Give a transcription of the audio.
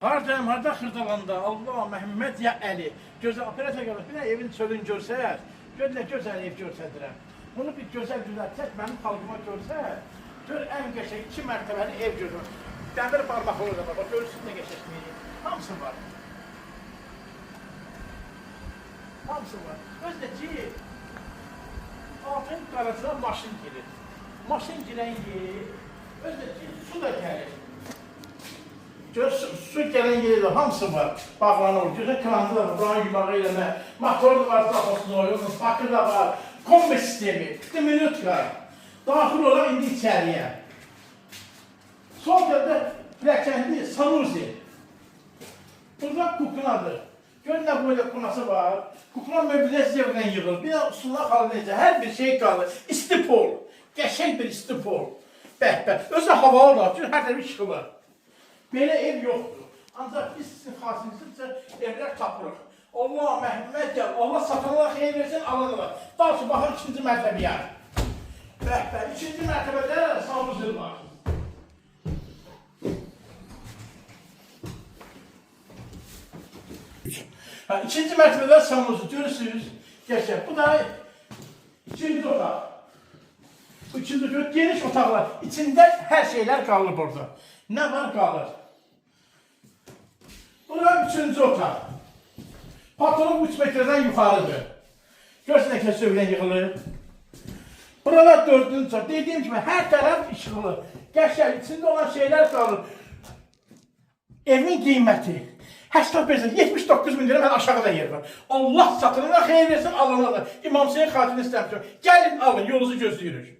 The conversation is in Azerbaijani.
Hardayım, harda Xırdalanda, Allah, Məhəmməd ya Əli. Gözəl operator gəlir, bir də evin çölünü görsər, gör nə gözəl ev görsədirəm. Bunu bir gözəl düzəltsək, mənim xalqıma görsər, gör ən qəşəng iki mərtəbəli ev görür. Dəmir barmaqlı da var, bax görürsünüz nə qəşəng. Hamısı var. Hamısı var. Özü də ki, altın qarasına maşın girir. Maşın girən yer, özü də ki, su da gəlir. Gör, su gələn yeri də hamısı var, bağlanır. Gözəl kranı da var, buranı yumağı eləmə. Motor da var, zapasını, bakı da var. Kombi sistemi, diminutka. Daxil olan indi içəriyə. Sol tərəfdə pilləkənli sanuzel. Burada kuknadır. Gör nə boyda kuknası var. Kukna möbilyə zövqlə yığılır. Bir də üsullar xalı necə, hər bir şey qalır. İsti pol. Qəşəng bir isti pol. Bəh, bəh. Özü havalı da, çünki hər tərəfi işıqlı. Belə ev yoxdur. Ancaq biz sizin xasiyyətinizcə evlər tapırıq. Allah Məhəmməd gəl, Allah satana xeyir versin, alana da. Daha ki, baxın ikinci mərtəbəyə. Bəh, bəh, ikinci mərtəbədə sanuzel var. Ha, ikinci mərtəbədə sanuzel görürsünüz. Qəşəng. Bu da ikinci otaq. Bu ikinci otaq, geniş otaqlar. İçində hər şeylər qalır burada. Nə var qalır. Bura üçüncü otaq. Patolog 3 metrdən yuxarıdır. Görsün nə kəs sövdən yığılır. Buralar dördüncü otaq. Dediyim kimi hər tərəf işıqlı. Qəşəng, içində olan şeylər qalır. Evin qiyməti 85 79 min lira, mən aşağıda yer var. Allah satınına xeyir versin, alana da. İmam Hüseyin xatirini istəmişəm. Gəlin alın, yolunuzu gözləyirik.